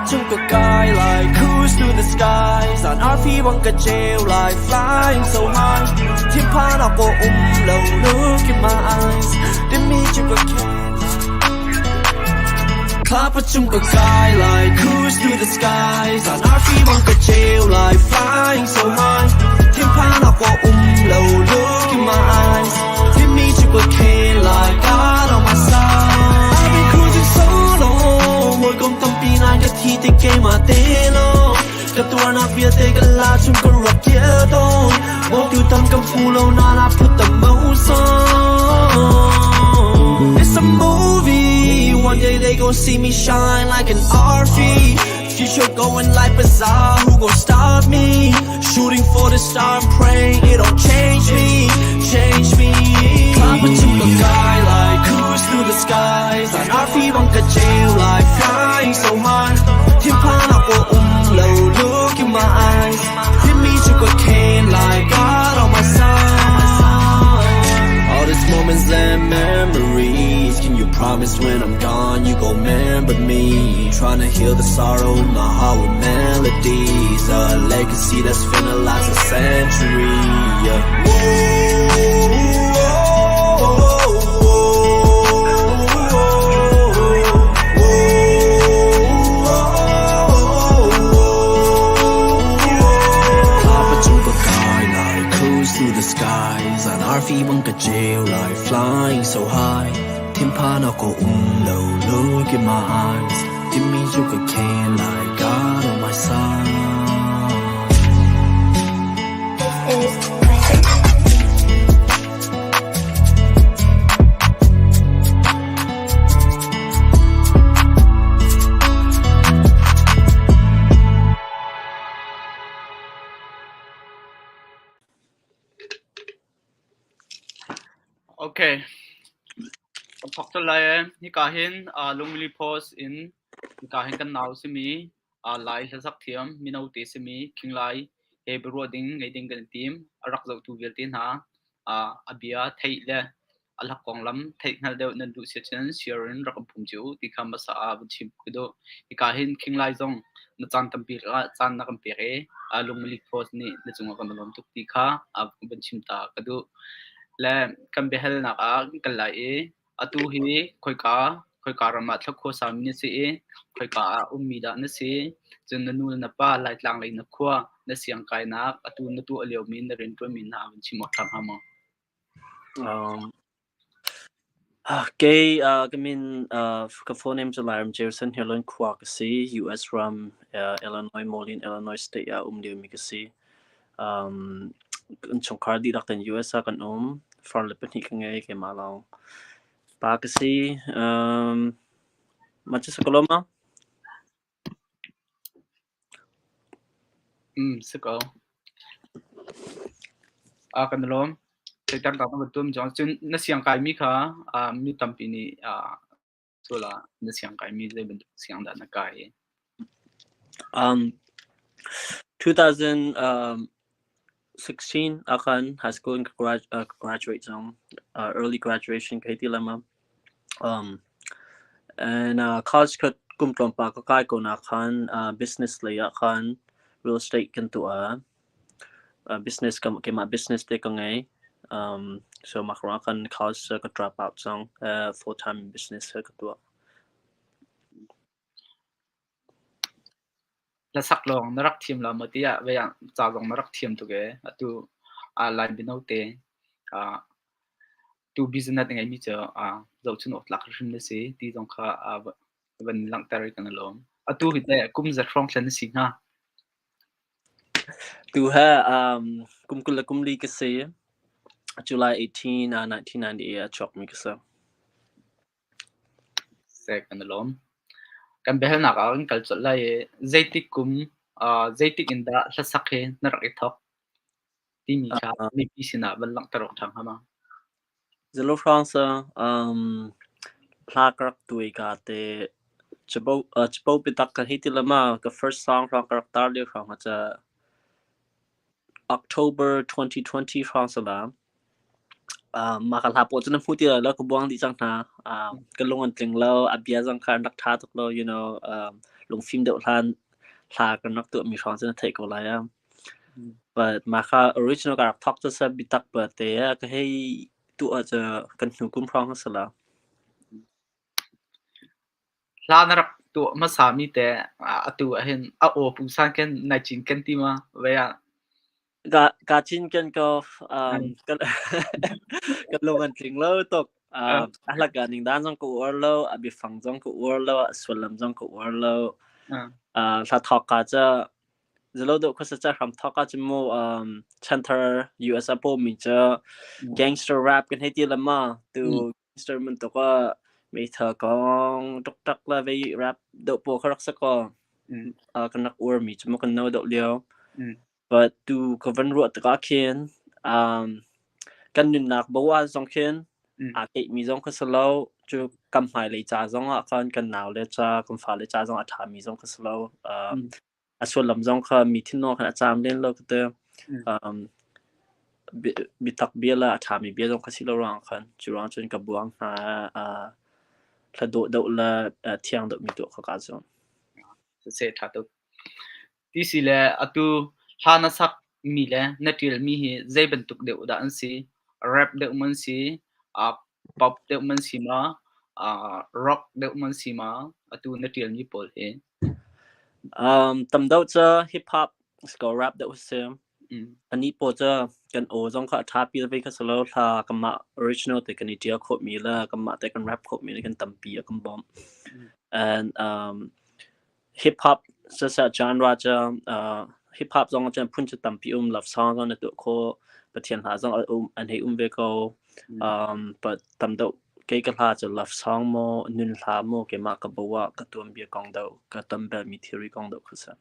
Tlapa cung ka kai lai, cruise through the skies. An arfi bang ka ceu lai, flying so high. Thinphan awk aw um lo, look in my eyes. Timi cu ka khen. Tlapa cung ka kai lai, cruise through the skies. An arfi bang ka ceu lai, flying so high. Thinphan awk aw um lo, look in my eyes. Timi cu ka khen lai, God on my side. I've been cruising so long, hawikom tampi nai ka thi tik keimah te lawng. Ka tuarnak vialte ka la chung ka ruak cia tawn. Bawmtu tam ka hmu lo nain I put the most on. It's a movie, one day they gon' see me shine like an arfi. Future going like bizarre, who gon' stop me? Shooting for the star, I'm praying it don't change me, change me. Tlapa cung ka kai lai, cruise through the skies. An arfi bang ka ceu lai, flying so high. Thinphan awk aw um lo, look in my eyes. Timi cu ka khen lai, God on my side. All these moments and memories. Can you promise when I'm gone you gon' remember me? Trying to heal the sorrow in my heart with melodies. A legacy that's finna last a century. Yeah. Tlapa cung ka kai lai, cruise through the skies. An arfi bang ka ceu lai, flying so high. Thinphan awk aw um lo, look in my eyes. Timi cu ka khen lai, God on my side. This is Classic. Okay. Kan thawk colh lai ee. Hika hin Lungmili Post in hika hin kan nau simi Lai hlasak thiam mino te simi King Lai he biaruah ding ngei ding kan i tim. A rak zohtu vialte hna a bia theih le a hlak konglam theih hngalh deuh nan duh si ahcun share in rak kan phum cio u ti kha hmasa ah vun chim ka duh. Hika hin King Lai zong na caan tampi caan na kan pek i Lungmili Post nih na cungah kan i lawm tuk ti kha van chim ta ka duh. Le kan biahalnak ah kan kal lai i atu hi khoika ram ah thlakhua sami na si i khoika ah ummi dah na si? Cun na nu le na pa Laitlang lei na khua, na siangkainak, atu na tuah liomi na rianṭuanmi hna van chim awk ṭha hnga maw? Kei ka min ka full name cu Lairam Jerison Hillon khua ka si. US ram Illinois Moline, Illinois state ah um liomi ka si. Kan chungkhar dihlak ten US ah kan um. Farle pahnih ka ngei keimah lawng. Pa ka si. Mah cu si ko lo ma? Si ko. Kan i lawm. Theihter tak na van tuam cang. Cun na siangkaimi kha mi tampi nih sul ah na siangkaimi zei bantuk siang dah na kai i? 2016 ah khan high school in ka graduate cang. Early graduation ka hei ti lengmang. And college kha kum tlawmpal ka kai ko na khan business lei ah khan real estate kan tuah. Business ka keimah business te ka ngei. So mah ruangah khan college ka drop out cang. Full time business ka tuah. Hlasak lawng na rak thiam lo maw tiah vei ah ca zong na rak thiam tuk ee. Atu Lai mino te tu business na ngeihmi cu zohchun awk tlak hrim na si ti zong kha van langhter i kan i lawm. Atu hi teh kum zat hrawng thlen na si hnga? Tu he kum 24 ka si. July 18, 1998 ah chuakmi ka si. Seh kan i lawm. Kan biahalnak ah kan kal colh lai i zeitik kum, zeitik in dah hlasak hi na rak i thawk timi kha mipi sinah van langhter awk ṭha hnga ma? Zalo hrawng cu hla ka rak tuai ka te capo capo biatak ka hei ti le ma ka first song hrawng ka rak tar lio hrawng kha cu October 2020 hrawng si la. Mah ka hla pawl cu na hmu ti lai lo, ka buang dih cang hna. Ka lung an tling lo, a bia zong kha an rak ṭha tuk lo. Lungfim deuh hlan hla kan rak tuah mi hrawng cu na theih ko lai a. But mah kha original ka rak thawk cu sa bitak pa te ka hei tuah cu kan hnu kum hrawng a si la. Hla na rak tuah hmasa mi te atu ahhin a aw pungsan khin nai cinken ti ma? Vei ah. Ka cinken ko. Kan kan lung an tling lo tuk. A hlaka ning dan zong ka uar lo, a biafang zong ka uar lo, a sullam zong ka uar lo. Hla thawk ka ca zalo deuh khuasa ca hram thawk ah cun mu chanthar US a pawmi cu gangster rap kan hei ti le ma tu gangster bantuk ah meithal kong ṭukṭak le vei rap deuh pawl kha rak si kaw kan rak uarmi cu mu kan no deuh lio. But tu ka van ruah tikah khin kan nunnak bo ah zong khin aa keihmi zong kha si lo. Cu kan hmailei ca zong ah khan kan naule ca, kan fale ca zong a ṭhami zong kha si lo. A sullam zong kha mi thinlung khan a caam len lo ka ti. Biatak bia le a ṭhami bia zong kha si lo ruangah khan cu ruang cun ka buang hna. Hla dawh deuh le thiang deuhmi tuah kha kaa zuam. Siseh ṭha tuk. Ti si le atu hla na sak mi le na ṭialmi hi zei bantuk deuh dah an si? Rap deuh man si? Pop deuh man si ma? Rock deuh man si ma? Atu na ṭialmi pawl hi. Tam deuh cu hip hop ko rap deuh a si. Anih pawl cu kan aw zong kha a ṭha pi ve kha si lo hla kanmah original te kan i ṭial khawhmi le kanmah te kan rap khawhmi le kan tampi a kan bawmh. And hip hop siseh genre cu hip hop zong cun phun cu tampi um love song zong na tuah khawh Pathian hla zong an hei um ve ko. But tam deuh kei ka hla cu love song maw nun hla maw keimah ka bo ah ka tuanbia kong deuh ka ton belmi thilri kong deuh kha si.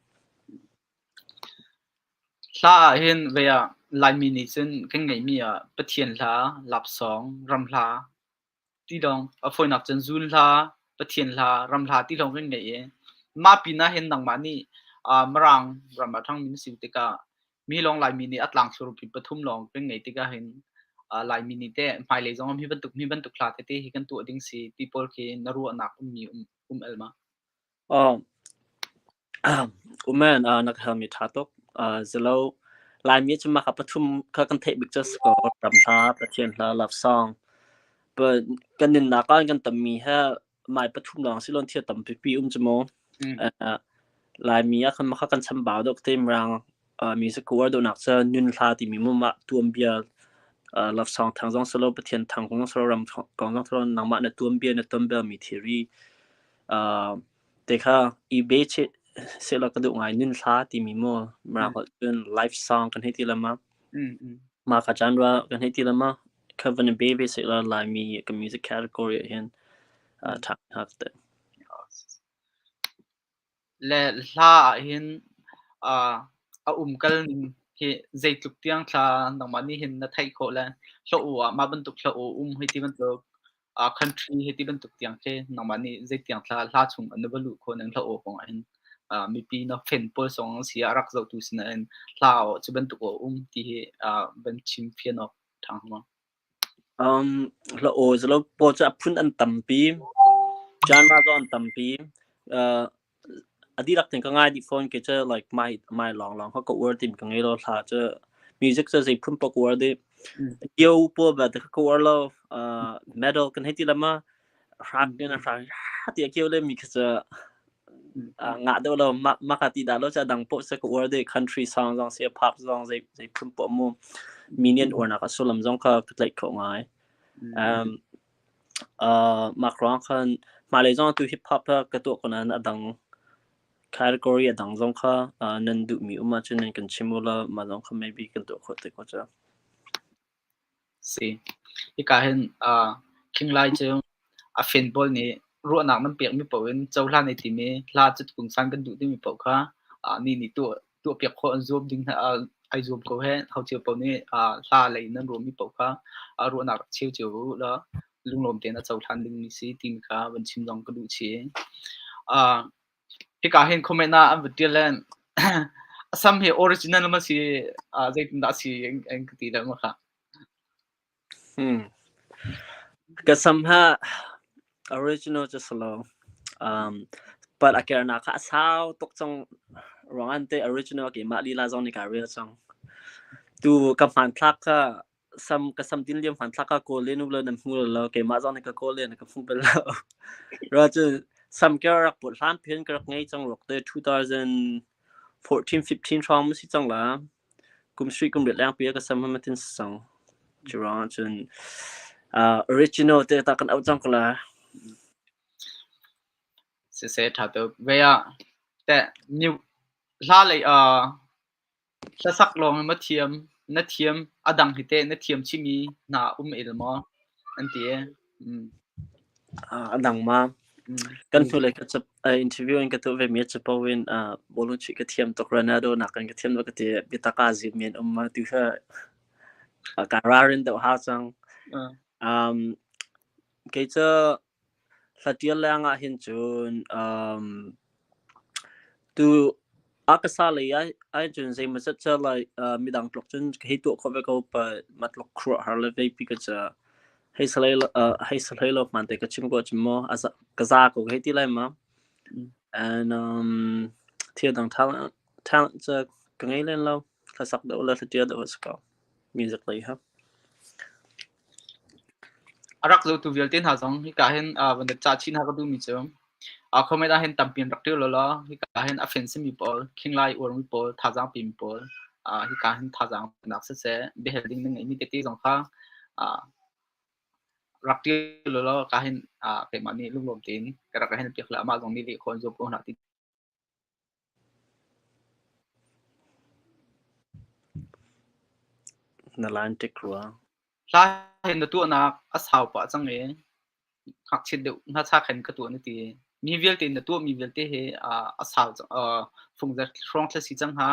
Hla ah hin vei ah Laimi nih cun kan ngeihmi ah Pathian hla, lapsawng, ram hla ti lawng a fawinak cun zun hla, Pathian hla, ram hla ti lawng kan ngei i mah pinah hin nangmah nih Mirang ram ah ṭhangmi na si tikah mi lawng Laimi nih a tlangthlurupi pathum lawng kan ngeih tikah hin Laimi nih teh hmailei zong hi bantuk mi bantuk hla tete hi kan tuah ding si ti pawl khi na ruahnak ummi um el ma? Umen na ka halmi ṭha tuk. Zilo Laimi cu mah kha pathum kha kan theih bik cu si kaw ram hla, Pathian hla, love song. But kan nunnak ah kan tammi he mai pathum lawng si lon thil tampipi um cu mu. Laimi ah khan mah kha kan chambau deuh te mirang music ka uar deuhnak cu nun hla timi mu mah tuanbia love song thang zong si lo Pathian thang kong zong si lo ram kong zong si lo nangmah na tuanbia na ton belmi thilri Te kha i be chih sehlaw ka duh ngai. Nun hla timi maw Mirang holh cun life song kan hei ti le ma. Mah kha genre kan hei ti le ma. Kha van i be ve sehlaw Laimi ka music category ah hin ṭha hnga ka ti. Le hla ah hin a umkal ning hi zeitluk tiang thla nangmah nih hin na theih khawh le hla aw ah mah bantuk hla aw um hei ti bantuk country hei ti bantuk tiang khi nangmah nih zeitiang thla hla chung an na va luh khawh ning hla aw kong ah hin mipi na fan pawl zong an si ah rak zohtu sinain hla aw cu bantuk aw um ti hi van chim fian awk ṭha hnga maw? Hla aw zalo pawl cu a phun an tampi. Genre zong an tampi. A dihlak tein ka ngai dih fawn. Kei cu like mai mai lawnglawng kha ka uar timi ka ngei lo. Hla cu music cu zei phun paoh ka uar dih. Kio pawl belte kha ka uar lo. Metal kan hei ti le ma hrak in a hrang ti a kio le mi kha cu ngah deuh lo. Mah mah kha ti dah lo cu a dang paoh cu ka uar dih. Country song zong si, pop zong zei zei phun paoh mu. Mi nih an uarnak a sullam zong kha ka tlaih khawh ngai. Mah ruang khan hmailei zong tu hip hop ka tuah ko nain a dang category a dang zong kha nan duhmi um ahcun nan kan chim u law mah zong kha maybe kan tuah khawh te ko cu. Si. Hika hin King Lai cu a fen pawl nih ruahnak nan pekmi paoh in cohlan ai tim i hla cu pungsan kan duh timi paoh kha ni nih tuah tuahpiak khawh an zuam ding ai zuam ko he ho cio paoh nih hla lei nan ruahmi paoh kha ruahnak rak cheu cio u law lunglawm tein a cohlan dingmi si timi kha van chim zong ka duh chih. Hika hin comment ah an van ṭial len Assam hi original ma si zeitindah si an ka ti le ma kha. Ka sam ha original cu si lo. But a kernak kha a sau tuk cang ruang an te original keimah lila zong nih kaa rel cang. Tu ka hmanthlak kha sam ka sam din liam hmanthlak ka kawl len u nan hmu lo keimah zong nih ka kawl len ka hmu bal lo. Ra cu sam ke rak put hlan phin ka rak ngei cang ruk te 2014 15 hrawng ma si cang la. Kum sri kum riat leng pi ka sam ma tin sang. Cu ruang cun original te ta kan au cang ko la. Siseh ṭha tuk. Ve ah teh new hla lei hlasak lawng in ma thiam na thiam a dang hi teh na thiam chihmi hna um el maw an ti e. A dang ma kan hnulei ka cap interview in ka tuah ve mi capo in bawlung chuih ka thiam tuk Ronaldo nakin ka thiam lo ka ti biatak ah zim men um ma tu kha ka ralrin deuh hau cang. Kei cu Hlatial leng ah hin cun tu a ka sa lei ah cun zeimawzat cu like midang tluk cun ka hei tuah khawh ve ko but mah tluk khuaruahhar le veipi ka cu hei sa hlei lo hmaan te ka chim ko ahcun maw ka za ko ka hei ti lai ma. And thil dang talent talent cu ka ngei len lo. Hlasak deuh le hlatial deuh a si ko. Music lei ha. A rak zohtu vialte hna zong hika hin van ca chin hna ka duhmi cu comment ah hin tampi in rak ṭial law hika hin a fan simi pawl, khinglai uarmi pawl, thazaang pemi pawl, hika hin thazaang peknak siseh, biahal ding na ngeihmi tete zong kha rak ṭial law ka hin keimah nih lunglawm tein ka rak hal piak le amah zong nih leh khawh in zuam ko hna ti. Na line tik rua. Hla hi na tuahnak a sau pah cang i ngakchia deuh ngakcha khan ka tuah na ti. Mi vialte na tuahmi vialte hi a sau fungzat hrawng thla si cang hnga.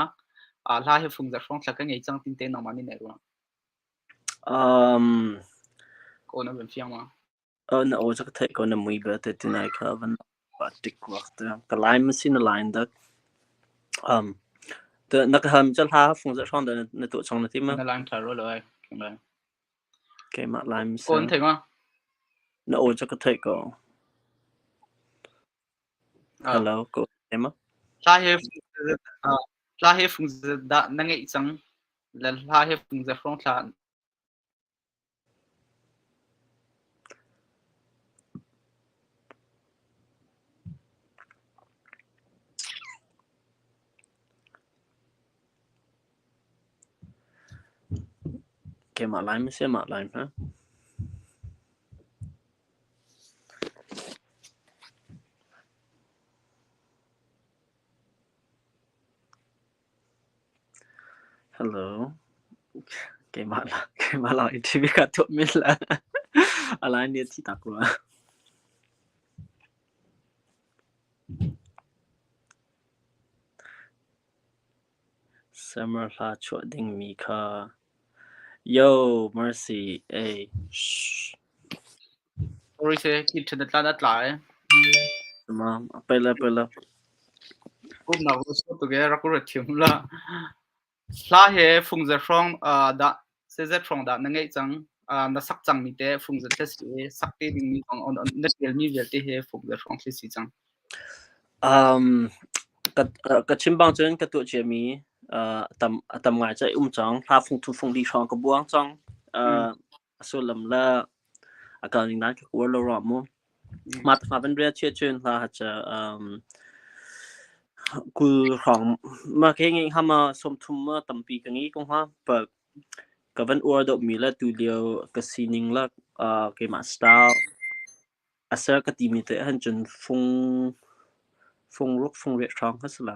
Hla hi fungzat hrawng thla ka ngei cang tin te nangmah nih na ruah. Ko na van fiang ma? Na aw cu ka theih ko na mui belte ti nai kha van tik ruak te. Ka line ma si na line dak. Na ka ham cu hla fungzat hrawng dah na tuah chong na ti ma? Na line ṭha rua lo ai. Keimah line ma si. Kawn thei ma? Na aw cu ka theih ko. Hello, ko thei ma? Hla he hla he fungzat dah na ngeih cang? Le hla he fungzat hrawng thla Keimah line ma si amah line ha? Hello. Keimah la keimah lawng in TV ka tuah men la. A line nih a thi tak rua. Summer hla chuah dingmi kha Yo, Mercy, ei, shh. Sorry se, ki ṭhen tla na tla e. Ma, pela pela. Kum na ru so tu ge rak ru thiam la. Hla he fungza hrawng dah sezet hrawng dah na ngeih cang na sak cang mi te fungza thla si i sak te ding mi kong na tial mi vialte he fungza hrawng thli si cang. Ka chim bang cun ka tuah cia mi tam a tam ngai ca um cang hla fung thu fung li hrawng ka buang cang a sullam le a kal ning nan ka uar lo ruang mu. Mah ta van ria chia cun hla ha cha kul hrawng ma ke ngi hama 30 ma tampi ka ngi ko ha but ka van uar deuh mi le tu lio ka sining le keimah style a ser ka timi te han cun fung fung ruk fung riat hrawng kha sala.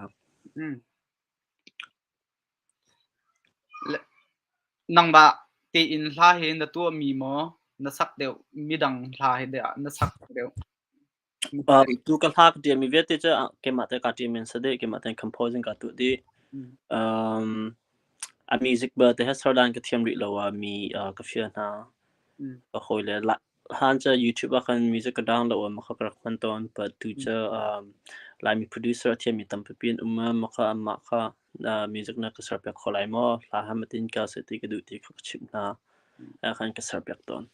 Nangmah tein hla hi na tuahmi maw na sak deuh, midang hla hi dah na sak deuh? Tu ka hla ka ṭialmi vialte cu keimah te kaa ṭialmi an si dih, keimah tein composing kaa tuah dih. A music belte he ser dan ka thiam rih lo ah mi ka fial hna. Ka hawile Hlan cu YouTube ah khan music ka download ah mah kha ka rak hman tawn. But tu cu Laimi producer a thiammi tampipi an um i mah kha anmah kha music na ka serpiak kho lai maw? Hla ha matin ka seh ti ka duh ti kha ka chimh hna. Khan ka serpiak tawn.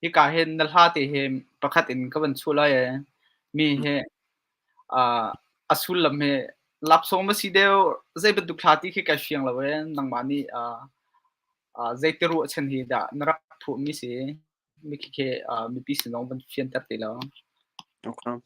Hika hin na hla te hi pakhat in ka van chuah lai ee. Mi he a sullam hi lapsawng ma si deuh zei bantuk thla ti khi kai fiang lo ee nangmah nih zeiti ruahchan hi dah na rak phuahmi si mi khi khi mipi sin zong van fianter ti lo. Okay.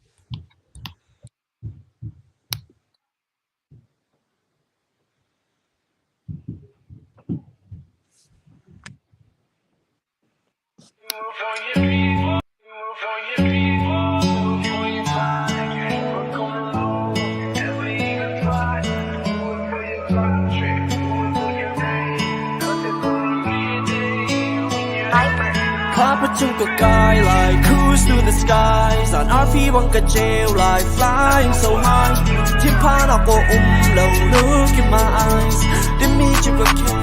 Thla ka kai lai, cruise through the skies on arfi bang ka ceu lai, flying so high. Thinphan awk aw um lo, look in my eyes. Timi cu ka khen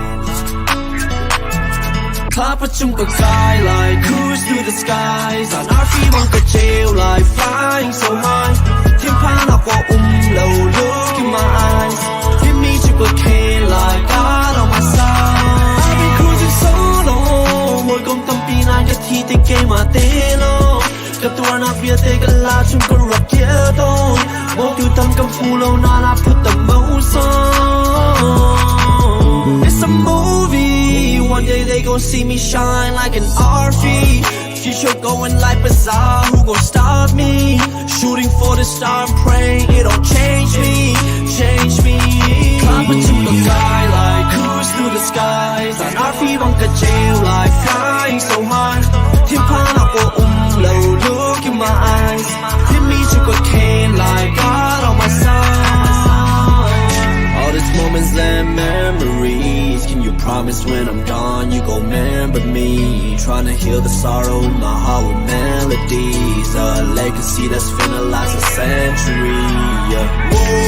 Thla cung ka kai lai, cruise through the skies on arfi bang ka ceu lai, flying so high. Thinphan awk aw um lo, look in my eyes. Timi cu ka khen lai, God on my side. I've been cruising so long, hawikom tampi nain ka thi tik keimah te lawng. Ka tuarnak vialte ka la chung ka rak kir tawn. Bawmtu tam ka hmu lo nain I put the most on. It's a movie, one day they gon' see me shine like an RV. Future going like bizarre, who gon' stop me? Shooting for the star, I'm praying it don't change me, change me. Thla cung ka kai lai, cruise through the skies. On arfi bang ka ceu lai, flying so high. Thinphan awk aw um lo, look in my eyes. Timi cu ka khen lai, God on my side. All these moments and memories. Can you promise when I'm gone you gon' remember me? Trying to heal the sorrow in my heart with melodies. A legacy that's finna last a century. Yeah. Whoa,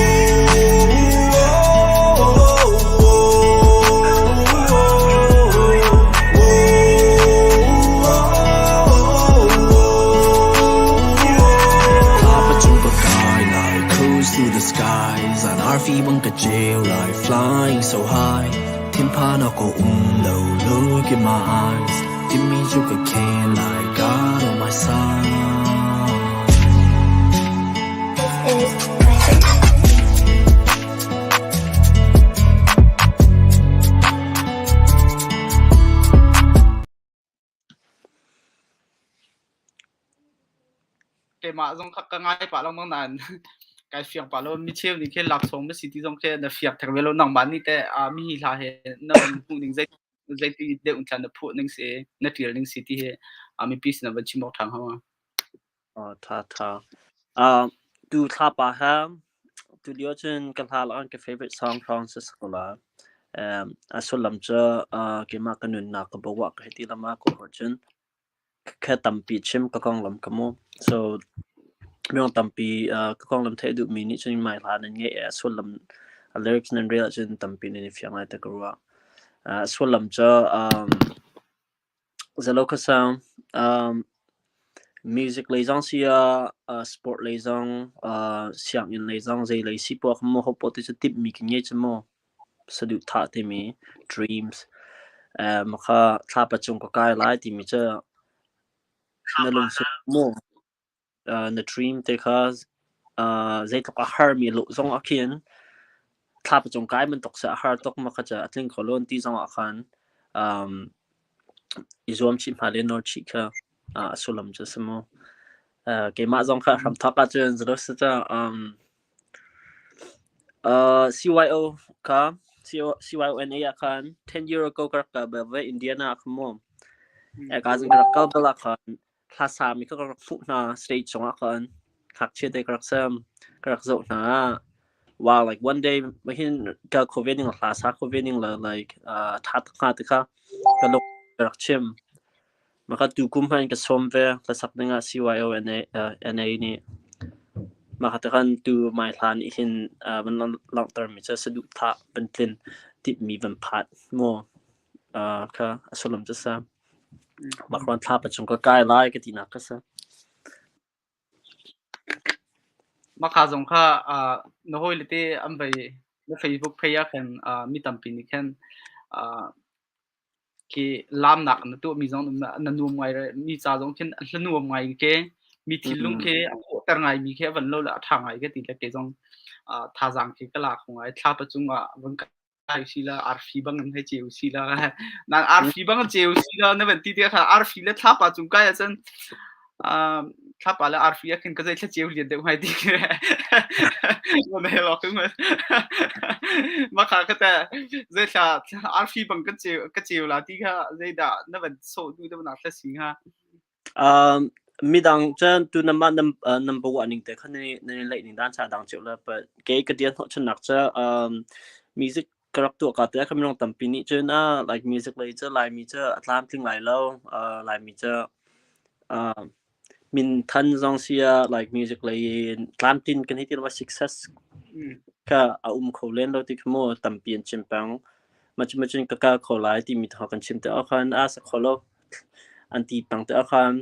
Thla cung ka kai lai, cruise through the skies. On arfi bang ka ceu lai, flying so high. Thinphan awk aw um lo, look in my eyes. Timi cu ka khen lai, God on my side. This is Viper. Keimah zong kha ka ngai pah lengmang nain kai fiang pah lo. Mi cheu nih khin laksawng na si ti zong khi na fiak thek ve lo. Nangmah nih teh mi hi hla he na van hmuh ning zei zeiti deuh in na phuah ning si, na ṭial ning si ti hi mipi sin ah van chim awk ṭha hnga ma? Ṭha ṭha. Tu thlapa he tu lio cun ka hla lakah ka favorite song hrawng si ko la. A sullam cu keimah ka nunnak ka bawah ka hei ti lam ah kaw cun kha tampi chim ka konglam ka mu. So minung tampi ka konglam theih duhmi nih cun mai hla nan ngeih i a sullam a lyrics nan rel ahcun tampi nan i fiang lai ti ka ruah. A sullam cu Zalokasang, music lei zong si ah, sport lei zong, sianginn lei zong zei lei si poah kha maw hopoah ti cu timhmi kan ngei cu mu. Saduhthah timi dreams. Mah kha thlapa cung ka kai lai timi cu na lungsi mu. Na dream te kha zeitluk a harmi lawh zong ah khin thlapa cung kai bantuk seh a har tuk ma kha cu a tling kho lo ti zong ah khan i zuam chih hma le nawl chih kha a sullam cu a si mu. Keimah zong kha hramthawk ahcun CYO kha CYONA ah khan 10 year ago ka rak kal bal ve Indiana ah khan mu. Eka zong ka rak kal bal ah khan hla sami kha ka rak fuh hna stage cungah khan ngakchia te ka rak sem ka rak zoh hna. Wow, like one day hin ka kho ve ning hla sa kho ve ning la like tha tak hnga ti kha ka lung ka rak chim. Maka tu kum hman ka som ve hlasak dingah CYO NA, NA nih maka te khan tu mai hlan i hin van langhter mi cu saduhthah van tlin timhmi van phat mu kha a sullam cu sa. Mah ruan thlapa cung ka kai lai ka tinak ka si. Mah kha zong kha na hawile te an vei na Facebook phei ah khan mi tampi nih khan khi laamnak na tuahmi zong na nuam ngai mi ca zong khin a nuam ngai ke. Mi thinlung khi a thawhter ngaimi khi a van lo le a ṭha ngai ka ti le kei zong thazaang khi ka la kho ngai. Thlapa cungah van kai si la arfi bang in hei ceu si la nan arfi bang ceu si la na van ti te kha arfi le thlapa cung kai ahcun thlapa le arfi ah khin ka zei thla ceu lian deuh ngai ti na hel ok ma kha ka te zei thla arfi bang ka ceu ka ceu la ti kha zei dah na van so du deuh nak thla si ha. Midang cun tu namah nan bawah ning te kha nan i leih ning dan cha dang cio le but kei ka dir hnawhchannak cu music ka rak tuah ka te kha minung tampi nih cun like music lei cu Laimi cu a tlamtling lai lo, Laimi cu min than zong si ah like music lei in tlamtlin kan hei ti lo success kha a um kho len lo ti kha mu tampi an chim peng. Mah cu cun ka kal kho lai timi thawng kan chim te ah khan a sa kho lo. An ti peng te ah khan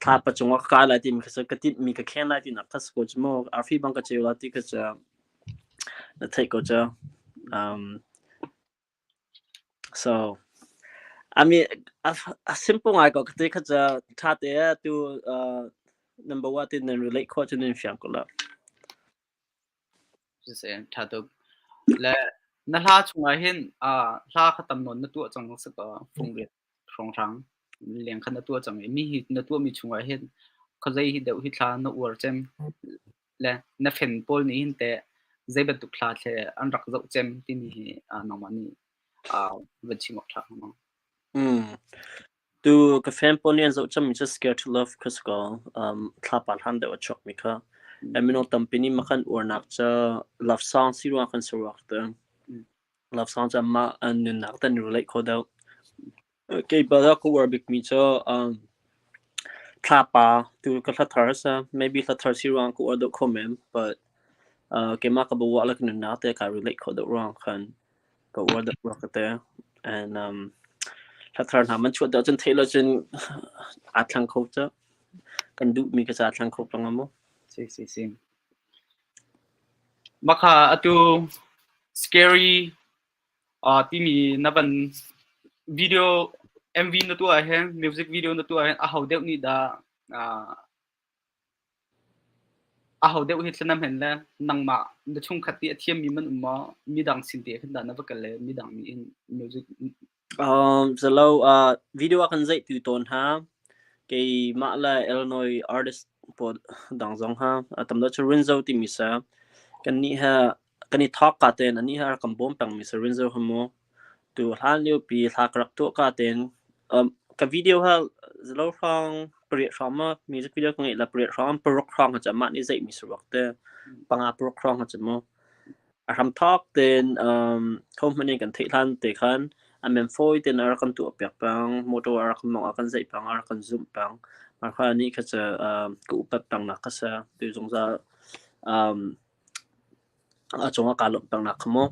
thlapa cungah ka kai lai timi kha cu ka timhmi ka khen lai tinak kha si ko cu mu. Arfi bang ka ceu lai ti kha cu na theih ko cu. So I mean a simple ngai ko ka ti kha cu ṭha te tu number one tin nan relate khawh cu nan fiang ko la. Siseh, ṭha tuk. Le na hla chungah hin hla kha tam nawn na tuah cang si kaw fungriat hrawnghrang leng kha na tuah cang i mi hi na tuahmi chungah hin khuazei hi deuh hi thla na uar cem le na fen pawl nih hin teh zei bantuk hla thle an rak zoh cem timi hi nangmah nih van chim awk ṭha hnga maw? Tu ka fan pawl nih an zoh cemmi cu Scared to Love kha si ko. Thlapa hlan deuh a chuakmi kha. Minung tampi nih mah kan uarnak cu love song si ruangah kan si ruak te. Love song cu anmah an nunnak te an i relate kho deuh. Kei bal ah ka uar bikmi cu thlapa tu ka hla thar a si. Maybe hla thar si ruangah ka uar deuh kho men but keimah ka bawah le ka nunnak te kaa relate khawh deuh ruangah khan ka uar deuh rua ka ti. And hla thar hna man chuah deuh cun theih lo cun aa thlang kho cu. Kan duhmi ka ca thlang kho pang mu. Si si si. Makha atu scary timi na van video MV na tuah hin music video na tuah hin aho deuh nih dah aho deuh hi thla na hmen le nangmah na chungkhat ti a thiammi man um maw midang sin te khin dah na va kal le midang nih in music? Zalo video ah kan zeih tu tawn hna. Keimah le Illinois artist pawl dang zong ha tam deuh cu Rinzo timi sa kan nih ha kan i thawk ka ten ani ha kan bawm peng mi sa Rinzo ha mu tu hlan lio pi hla ka rak tuah ka ten ka video ha zalo hrang pariat hrang ma music video ka ngeih la pariat hrang paruk hrang ha mah nih zeih mi saruak te panga paruk hrang ha mu A hramthawk tein hohmanh in kan theih hlan te khan a men fawi tein a rak kan tuahpiak peng, motor a rak kan mawngh, a kan zeih peng, a rak kan zumh peng. Mah kha nih kha cu ka upat pengnak kha si. Tu zungzal a cungah kaa lawmh pengnak kha mu.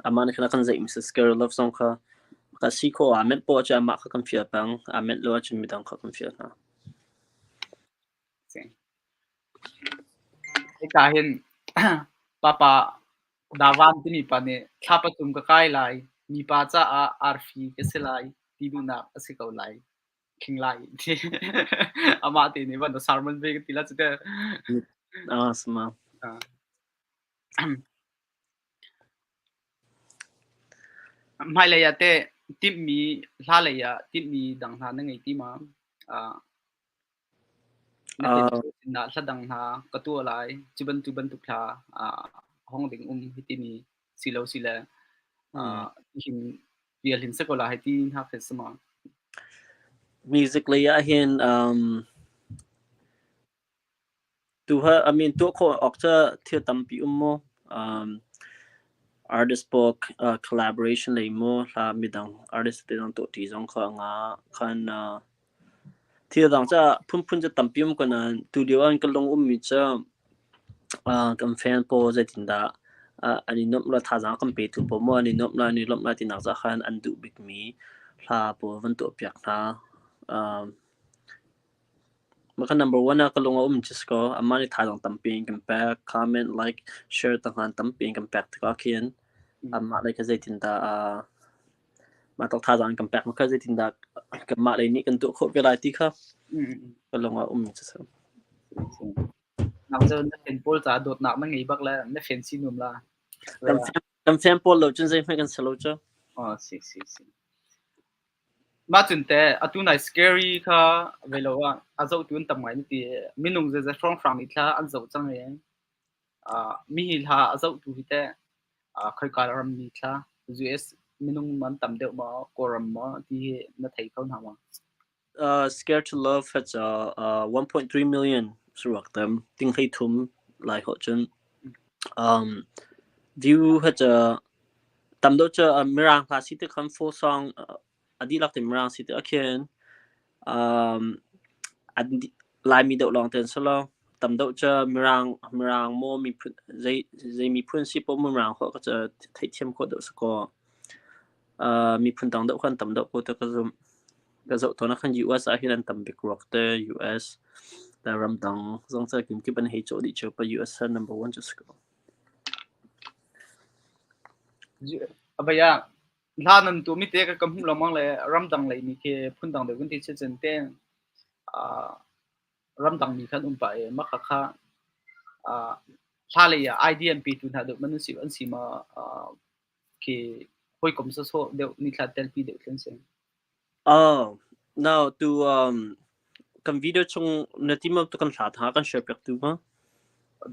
Amah nih khan a kan zeihmi si Scary Love zong kha ka si khawh ah menh poah cu amah kha kan fial peng. Aa menh lo ahcun midang kha kan fial hna. Hika hin papa Davan timi pa nih thla pathum ka kai lai, mipa caah arfi ka si lai ti duhnak a si ko lai. Khing lai ti. Amah te nih van a sermon ve ka ti la cu te. Ah, sama. Hmailei ah teh timhmi hla lei ah timhmi dang hna na ngei ti ma? Na sinah hla dang hna ka tuah lai, cu bantuk bantuk hla hong ding um hi timi si lo si le hin vial hin si ko la hei ti hna khi si ma? Music lei ah hin Tuha I mean tuah khawh awk cu thil tampi um mu. Artist pawl collaboration lei mu hla midang artist te zong tuahṭi zong kha a ngah. Khan thil dang cu phunphun cu tampi um ko nain tulio ah ka lung ummi cu kan fan pawl zeitindah an i nuamh le thazaang kan petu pawl maw an i nuamh lai an i lawmh lai tinak caah khan an duh bikmi hla pawl van tuahpiak hna. Mah kha number one ah ka lung a um ci si kaw amah nih thazaang tampi in kan pek. Comment, like, share te hna tampi in kan pek tikah khin amah lei kha zeitindah. Mah tawk thazaang kan pek ma kha zeitindah kanmah lei nih kan tuah khawh ve lai ti kha ka lung ah um cu si. Nang cu na fan pawl caah dawtnak na ngei bak le na fan si nuam la. Kan fan pawl lo cun zeihmanh kan si lo cu. Oh, si si si. Mah cun teh atu nai scary kha ve lo ah a zohtu an tam ngai na ti. Minung zeizat hrawnghrang nih thla an zoh cang i mi hi hla a zohtu hi teh khoika rammi thla US minung man tam deuh maw Kawlram maw ti hi na thei kho hna maw? Scared to Love ha ca 1.3 million suruak tam ting hlei thum lai ho cun view ha ca tam deuh ca mirang hla si te khan full song a dihlak te mirang si te akhin Laimi deuh lawng te an si lo. Tam deuh cu mirang mirang maw miphun zei zei miphun si paoh mirang holh kha cu theihthiam khawh deuh si kaw miphun dang deuh kha an tam deuh ko tiah ka zumh. Ka zoh tawn ah khan US ah hin an tam bik ruak te US le ramdang zong cu kimkip an hei cawh dih cio pa US ah number one cu si ko. Avei ah hla nan tuahmi te ka hmuh lengmang le ramdang lei mi khi phundang deuh kan ti si cun te ramdang mi khan um pah i mah khakha hla lei ah idea an petu hna deuh man an si ma khi hawikom sawsawh deuh nithla telpi deuh khi an si. Oh, no, tu kan video chung na ti ma tu kan hla tha kan share piak tu ma?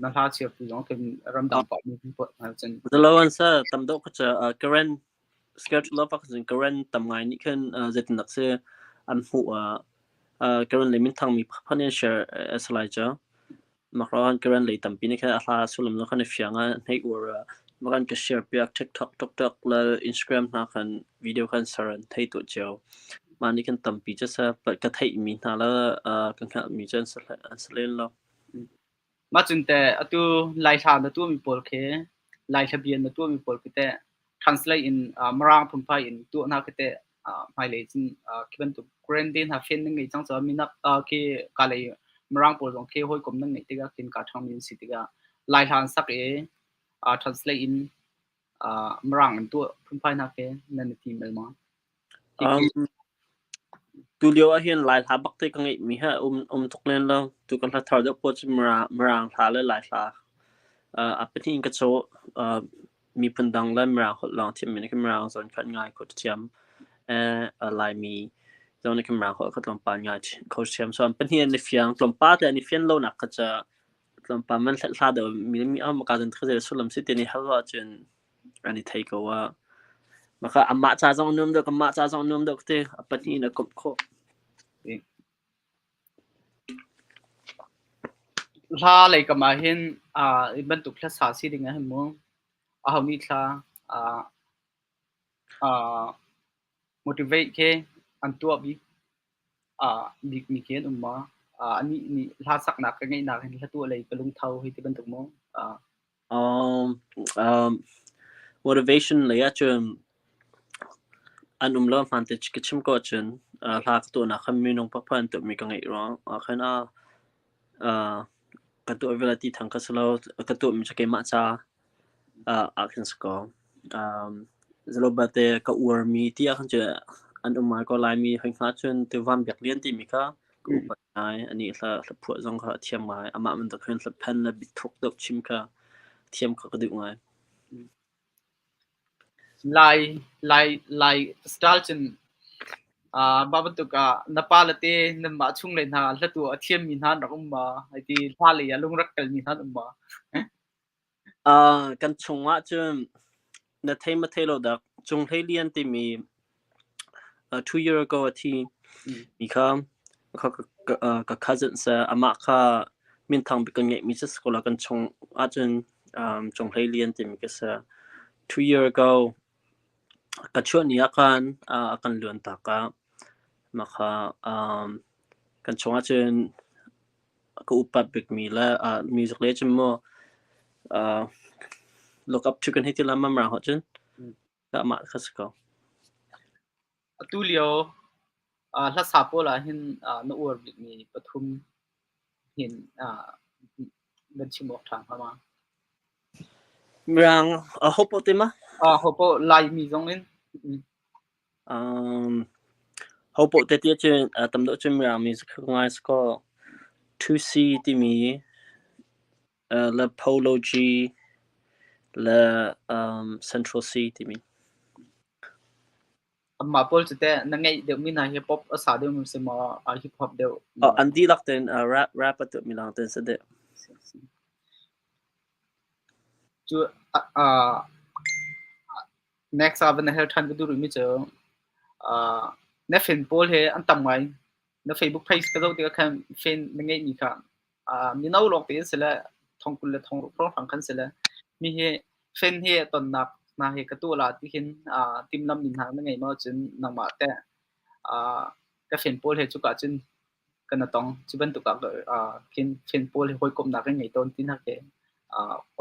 Na hla share tu zong kan ramdang pa mi kan pot hna cun. Zalo an sa tam deuh kha cha current schedule love kha current tam ngai nih khan zeitin dak se an hmuh current le min thang mi phan in share asalai cha. Makran Karen lei tampi nih khan a hla sullam zong khan i fiang ah hei uar ah makan ka share piak TikTok TikTok le Instagram hna khan video khan ser an thei tuah cio. Mah nih khan tampi cu sa ka theihmi hna le ka hngalhmi cu an si len lo. Mah cun teh atu Lai hla na tuahmi pawl khi Lai hla bia na tuahmi pawl khi teh translate in Mirang phunphai in tuah hna khi teh hmailei cun khi bantuk Grand hna fen nan ngei cang caah minak khi kalei Mirang pawl zong khi hawikom nan ngeih tikah khin kaa ṭhangmi an si tikah Lai hla an sak i translate in Mirang an tuah phunphai hna khi nan i tim el ma? Tulio ah hin Lai hla bak te ka ngeihmi hi um tuk len lo. Tu kan hla thar deuh pawl cu Mirang hla le Lai hla a pahnih in ka cawh. Miphun dang le Mirang holh lawng thiammi nih khin Mirang zawn kha an ngai kho ṭhiam. Laimi zong nih khin Mirang holh kha tlawmpal ngai kho ṭhiam. So an pahnih an i fiang. Tlawmpal te an i fian lonak kha cu tlawmpal man hla deuh mi mi maka cun zei sullam si ti an i hal ahcun an i thei ko ah. Maka amah ca zong a nuam deuh, kanmah ca zong a nuam deuh ka ti. A pahnih in a komh khawh. Hla lei kam ah hin hi bantuk hlasa si ding ah hin mu aho nih thla motivate khi an tuah bik bikmi khi an um ma? Anih nih hla saknak ka ngeihnak hin hla tuah lei ka lungtho hei ti bantuk mu? Motivation lei ahcun an um lo hmaan te ka chim ko ahcun hla ka tuahnak khan minung pakhat an tuahmi ka ngeih ruang ah khan ka tuah vialte ti thang ka si lo. Ka tuahmi cu keimah ca ah khin si ko. Zelobate ka uarmi ti ahkhan cu an um ngai ko. Laimi hoi hnga cun Tuvan Biak Lian timi kha ka upat ngai. Anih hla phuah zong kha a thiam ngai. Amah bantuk hin hlaphen le biathuk deuh chim kha thiam kha ka duh ngai. Lai Lai Lai style cun mah bantuk ah na pa le te nanmah chung le hna hlatu a thiammi hna an rak um ma? Hei ti hla lei ah lung rak kalmi hna an um ma? Kan chung ahcun na thei ma thei lo dak Cung Hlei Lian timi 2 year ago a thi mi kha ka cousin si. Amah kha minthang bik kan ngeihmi cu si ko la kan chung ahcun Cung Hlei Lian timi ka si. 2 year ago ka chuah ni ah khan a kan luan tak ah mah kha kan chung ahcun ka upat bikmi le music le cun maw look up to kan hei ti la ma mirang holh cun amah kha si ko. Atu lio hlasa pawl ah hin na uar bikmi pathum hin nan chim awk ṭha hnga ma? Mirang ho paoh te ma? Ho paoh Laimi zong in. Hopoh te ti ahcun tam deuh cun Mirang mi ka ngai si kaw 2C timi le Polo G le Central C timi. Anmah pawl cu teh na ngeih deuhmi hna hi pop a sa deuhmi si maw hip hop deuh? An dihlak tein rap a tuahmi lawng te an si deuh. Cu next ah van hal ṭhan ka duh rihmi cu na fan pawl he an tam ngai. Na Facebook page ka zoh tikah khan fan na ngeihmi kha mino lawng te an si le thong 20 le thong ruk hrawnghrang khan si le mi hi fan hi tonnak hna hi ka tuah la ti hin timhlamh mi hna na ngei maw cun nangmah teh ka fan pawl he cuka cun kan tong. Cu bantuk ah khin fan pawl he hawikomhnak kan ngei tawn ti hna khi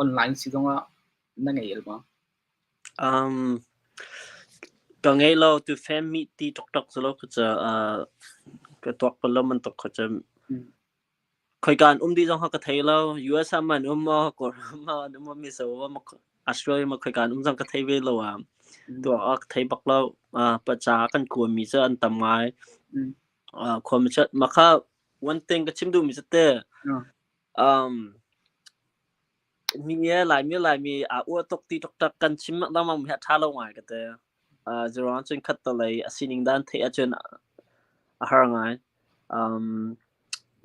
online si zongah na ngei el maw? Ka ngei lo. Tu fan meet ti toktok cu lo ka ka tuak bal lo bantuk kha cu khoika an um dih zong kha ka thei lo. US ah man um maw, Kawlram ah an um maw, Mizo maw, Australia maw khoika an um zong ka thei ve lo. Tuah ah ka thei bak lo. Paca kan kuami cu an tam ngai. Khuami cu mah kha one thing ka chim duhmi cu te mi Laimi aa uah tuk ti taktak kan chim lengmang mi hi a ṭha lo ngai ka ti. Zeiruang cun khattelei a sining dan theih ahcun a har ngai.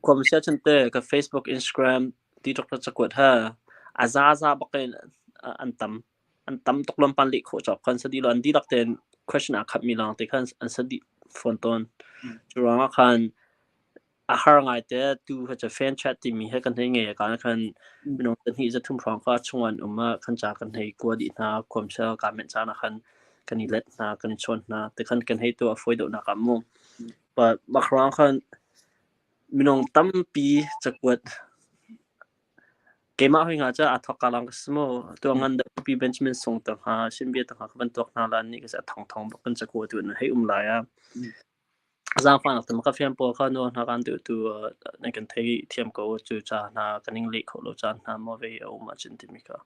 Khuami si ahcun te ka Facebook, Instagram ti taktak cakuat he a zaza bak in an tam. An tam tuk lawmpan leh khawh cawk khan si dih lo. An dihlak tein question aa khatmi lawng te khan an si dih fawn tawn. Cu ruangah khan a har ngaite tu kha cu fan chat timi he kan hei ngei ka khan minung pahnih zathum hrawng kha chung an um ah khan ca kan hei kua dih hna khuamsel ka menh caan ah khan kan i let hna kan i chawn hna te khan kan hei tuah fawi deuh nak ah mu but mah ruang khan minung tampi cakuat keimah hoi nga ca a thok ka lang ka si mu tu ngan da pi Benjamin Sung ta hnga Shinbia ta hnga ka van tuak hna la ni ka sa thong thong bak kan cakua tu na hei um lai a. Zaangfahnak te ka fian pawl kha nawl hna kan duh tu nan kan thei thiam ko cu ca hna kan ing leh khawh lo caan hna maw ve a um ahcun timi kha.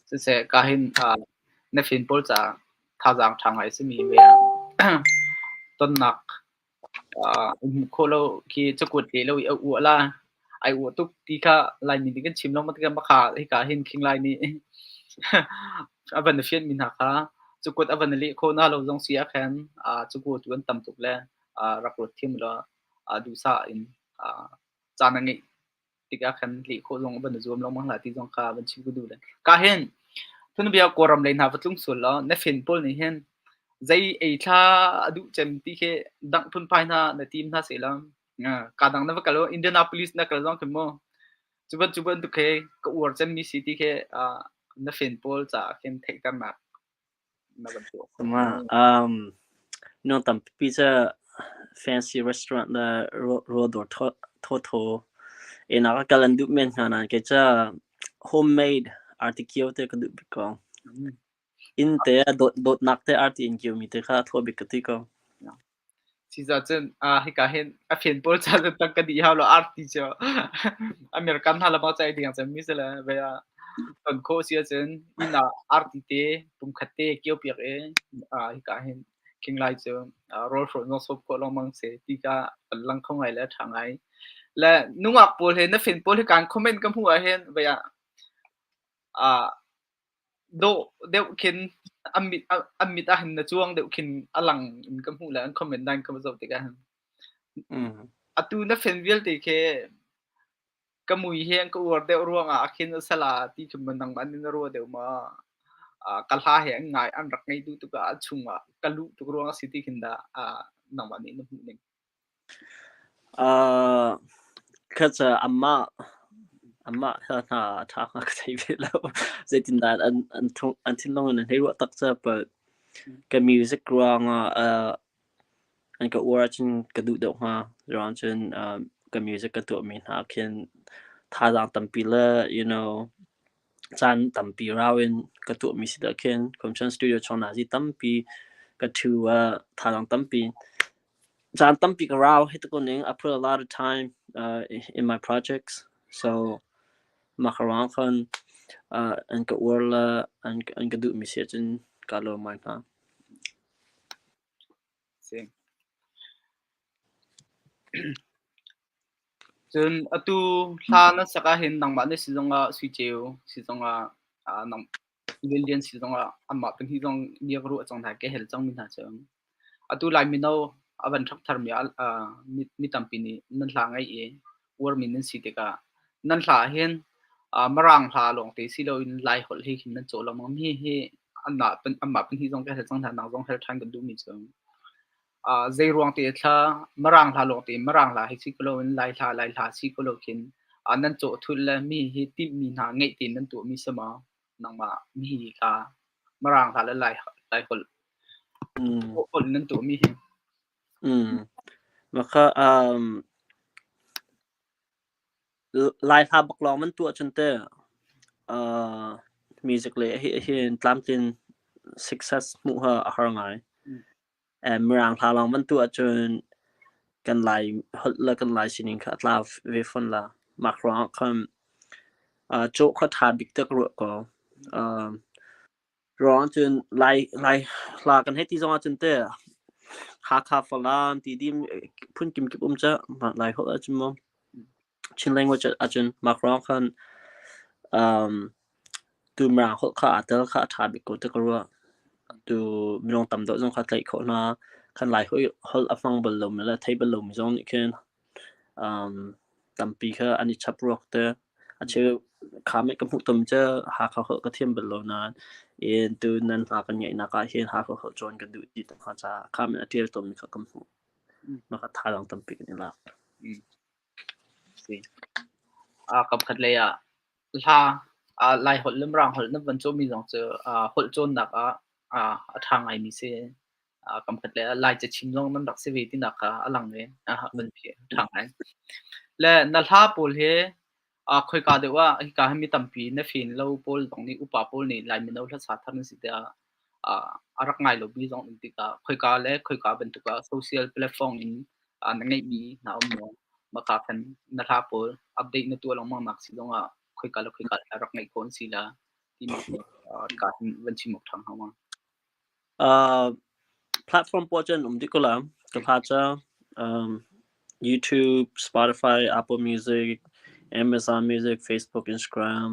Siseh ka hin na fin pawl ca thazaang ṭha ngai simi ve tonnak hmuh khawh lo khi cakuat le lo i a uah la ai uah tuk ti kha Laimi nih kan chim lo ma tikah makha hika hin khing Lai nih a van fian mi hna kha cakuat a van leh khawh na lo zong si ah khan cakuat tu an tam tuk le rak ruat thiam law duhsah in caan a ngeih tikah khan leh khawh zong van zuam lengmang hlah ti zong kha van chim ka duh le ka hin phunbia Kawlram lei hna va tlung sual law na fen pawl nih hin zei ei thla a duh cem ti khi dangh phunphai hna na tim hna seh law ka dang na va kal Indianapolis na kal zong khi mu cu bantuk khi ka uar cem mi si ti khi na fen pawl caah khin theihternak na van tuah khawh. Ma minung tampi cu fancy restaurant le rawldawr thawthaw enak ah kal an duh men hna nain kei cu homemade arti kio te ka duh bik ko. Inn te dawtnak te arti in kio mi te kha a thaw bik ka ti ko. Siza cun hika hin a fen pawl ca cun tang ka dih hau lo arti cu American hna lamah cai ding cem mi si le ve ah ton khawh si ahcun inn ah arti te pumkhat te kio piak i hika hin king lai cu rawl hrawh zong sop khawh lengmang si ti ka kan lang kho ngai le ṭha ngai. Le nungak pawl he na fen pawl hi kan comment ka hmuh ah hin ve ah Dawh deuh khin an mit ahhin na cuang deuh khin a lang in ka hmuh le an comment dan ka va zoh tikah hin. Atu na fan vialte khi ka mui hi an ka uar deuh ruangah ah khin a sala ti khi maw nangmah nih na ruah deuh maw? Ka hla he an ngai an rak ngei duh tuk ah a chungah ka luh tuk ruang a si ti khin dah nangmah nih na hmuh ning? Kha cu anmah hna a ṭha hnga ka thei ve lo. Zeitindah an thinlung in an hei ruah tak cu but ka music ruangah an ka uar ahcun ka duh deuh hnga. Ruang cun ka music ka tuahmi hna khin thazaang tampi le caan tampi rau in ka tuahmi si dah khin Commission Studio chung nazi tampi ka ṭhu ah thazaang tampi caan tampi ka rau hi tuk ning. I put a lot of time in my projects, so mah ka ruang khan an ka uar le an ka duhmi si ahcun ka lawm ngai hna. Si. Cun atu hla na sak ahhin nangmah na si zongah Sui Ceu si zongah nang Lianlian si zongah anmah pahnih zong bia ka ruah cang hna, ka hel cangmi hna cu. Atu Lai mino a van ṭhak tharmi mi tampi nih nan hla ngaih i uarmi nan si tikah nan hla ahhin Mirang hla lawngte si loin Lai holh he khin nan cawh lengmang. Mi hi anmah pahnih zong ka hel cang hna, nang zong hel ṭhan kan duhmi cu. Zeiruang te thla Mirang hla lawngte Mirang hla hi si ko loin Lai hla Lai hla si ko lo khin nan cawh thulh le mi hi timhmi hna ngeih tein nan tuahmi si maw? Nangmah mi hi hla Mirang hla le Lai Lai holh holh nan tuahmi hi. Maka Lai hla bak lawng man tuah cun teh music le hi hin tlamtlin success hmuh ha a har ngai. Mirang hla lawng man tuah cun kan Lai holh le kan Lai sining kha a tlau ve fawn la. Mah ruangah khan cawh kha ṭha bik te ka ruah ko. Ruang cun Lai Lai hla kan hei ti zong ahcun teh Hakha Falam ti dim phun kim kip um ca Lai holh ahcun maw Chin language ahcun mah ruang khan um, tu Mirang holh kha aa tel kha a ṭha bik ko ti ka ruah. Tu minung tam deuh zong kha tlaih khawh hna. Kan Lai holh a hmang bal lomi le thei bal lomi zong nih khin um, tampi kha an i chap ruak te. A cheu kha meh ka hmuh tom cu Hakha holh ka thiam bal lo nain in tu nan hla kan ngaihnak ah hin Hakha holh cawn ka duh ti te hnga caah kha meh a ṭial tawnmi kha ka hmuh. Mah kha thazaang tampi kan i lak. Si. Kapkhat lei ah hla Lai holh le Mirang holh na van cawhmi zong cu holh cawnnak ah a ṭha ngaimi si. Kamkhat lei ah Lai cachim zong nan rak si ve tinak kha a lang i van ṭha ngai. Le na hla pawl hi khoika deuh ah hika hi mi tampi na fen lo pawl zong nih upa pawl nih Lai mino hlasa thar nan si tiah a rak ngai lomi zong um tikah khoika le khoika bantuk ah social platform in na ngeihmi hna um maw? Maka khan na hla pawl update na tuah lengmang nak si zongah khoika le khoika a rak ngeih khawh an si la timi ka hin van chim awk ṭha hnga ma? Platform pawl cun um dih ko la. Ka hla cu YouTube, Spotify, Apple Music, Amazon Music, Facebook, Instagram,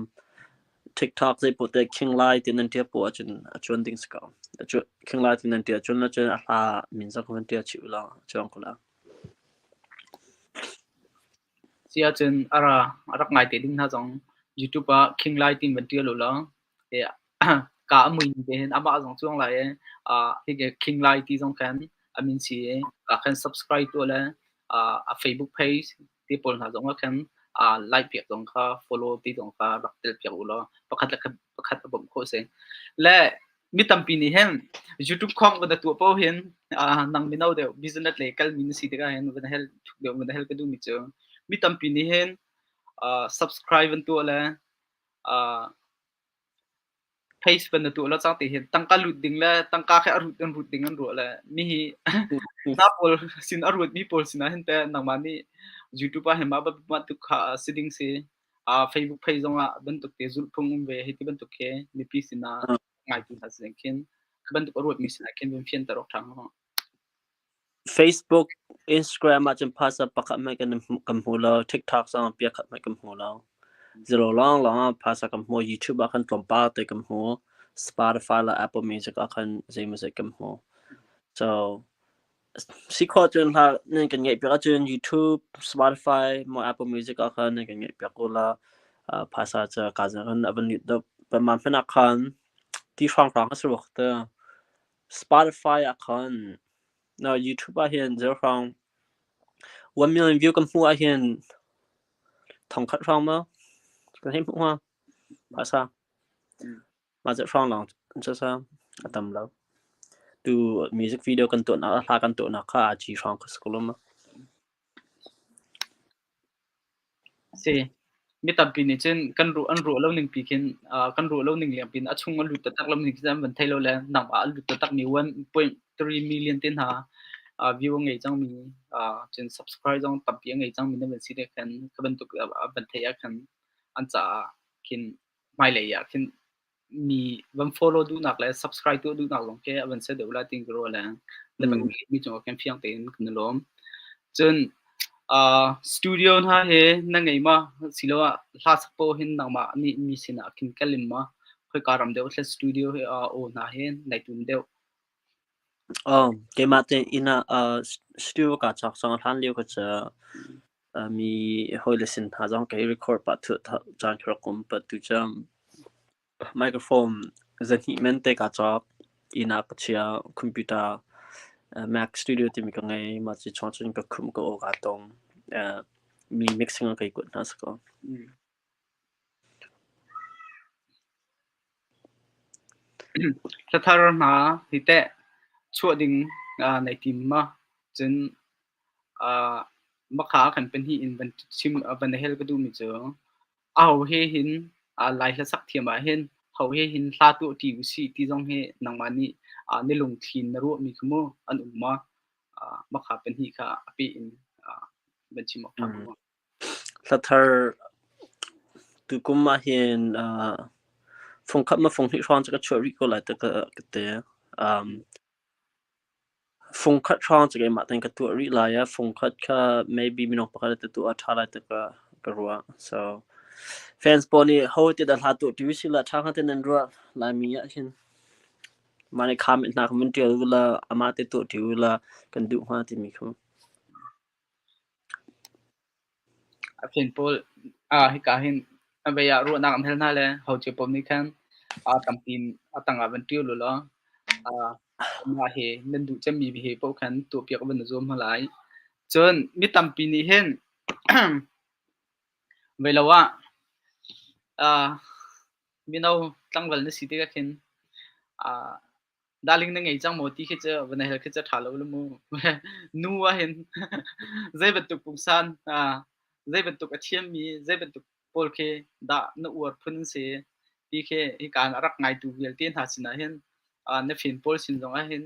TikTok zeipaoh te King Lai ti nan ṭial poah ahcun a cuan ding si ko. King Lai ti nan ṭial cun cun a hla min zong kha van ṭial chih u law a cuang ko la. Si ahcun a ra a rak ngai te ding hna zong YouTube ah King Lai tin van ṭial u law ka a mui te hin amah zong cuang lai i hi King Lai ti zong khan a min si i ka khan subscribe tuah le a Facebook page te pawl hna zong ah khan like piak zong kha follow ti zong kha rak tel piak u law pakhat le pakhat a bawmh khawh si. Le mi tampi nih hin YouTube khong van tuah paoh hin nang mino deuh business lei kalmi na si tikah hin van hel deuh van hel ka duhmi cu mi tampi nih hin subscribe van tuah le Face van na tuah lo cang ti hin tangka lut ding le tangka khi a rut an rut ding an ruah le mi hi hna pawl sin a ruat mi pawl sinah hin teh nangmah nih YouTube ah hin mah bantuk kha si ding si Facebook page zong ah bantuk te zulhphung um ve hei ti bantuk khi mipi sinah ngaitu hna sin khin khi bantuk a ruat mi sinah khin van fianter awk ṭha hnga. Facebook, Instagram ahcun phaisa pakhat hmanh kan hmu lo. TikTok zong ah piakhat hmanh kan hmu lo. Zero lawnglawng ah phaisa kan hmu. YouTube ah khan tlawmpal te kan hmu. Spotify le Apple Music ah khan zeimawzat kan hmu. So, si khawh cun hla nan kan ngeih piak ahcun YouTube, Spotify, maw Apple Music ah khan nan kan ngeih piak u la. Phaisa cu ka zang in a van lut deuh. Pamam hmanh ah khan ti hrawnghrang a si rua te. Spotify ah khan no YouTube ah hin zeihrawng 1 million view kan hmuh ahhin thongkhat hrawng maw kan hei hmuh hnga phaisa mah zeih hrawng lawng cu sa a tam lo tu music video kan tuahnak hla kan tuahnak kha aa ci hrawng kha si ko lo ma. Si. Mi tampi nih cun kan ruah an ruah lo ning pi khin kan ruah lo ning leng pin a chung a lut taktak lo ning khi an van thei lo le nangmah a lut taktak mi 1.3 million te hna view a ngei cangmi cun subscribe zong tampi a ngei cangmi nan van si te khan kha bantuk a van theih ah khan an caah khin hmailei ah khin. Mi van follow duhnak le subscribe tuah duhnak zong khi a van si deuh lai tiin ka ruah le na kan mi cungah khin fiang tein kan i lawm. Cun studio hna he na ngei ma siloah hla sak paoh hin nangmah nih mi sinah khin kal in ma khoika ram deuh thlen studio he aw hna he nai tum deuh. Keimah te inn ah studio kaa cawk cang hlan lio ka cu mi hawile sin hna zong ka i record pah caan ka rak um. But tu cu microphone zahnih men te kaa cawk. Inn ah ka chia. Computer Mac Studio timi ka ngei. Mah cu chung cun ka khumh ka aw kaa tong. Mi mixing ah kai kuat hna si ko. Hlathar hna hi teh chuah ding nai tim ma? Cun makha kan pahnih in van chim van hel ka duhmi cu aho he hin Lai hlasak thiam ah hin ho he hin hla tuah ṭi usih ti zong hi nangmah nih na lungthli in na ruahmi kha mu an um ma? Makha pahnih kha a peh in van chim awk ṭha ko. Hlathar tukum ahhin fungkhat ma funghnih hrawng cu ka chuah rih ko lai ti ka ti. Fungkhat hrawng cu keimah tein ka tuah rih lai i fungkhat kha maybe minung pakhat te tuah a ṭha lai ti ka ruah. So fans pawl nih ho ti dah hla tuah ṭi usih la ṭha hnga ti nan ruah Laimi ahhin. Mah nih comment hna kha vun ṭial u law amah te tuah ṭi u law kan duh hnga timi kha. A fen pawl hika hin a vei ah ruahnak an hal hna le ho cio paoh nih khan tampi in a tangah van ṭial u law mah hi nan duh cemmi he paoh khan tuahpiak van i zuam hna lai. Cun mi tampi nih hin vei lo ah mino tlangval na si tikah khin Darling na ngei cang maw ti khi cu van hal khi cu ṭha lo lu mu. Nu ahhin zei bantuk pungsan, zei bantuk a thiammi, zei bantuk pawl khi dah na uar phun an si ti khi hika a rak ngaitu vialte hna sinah hin na fim pawl sin zong ah hin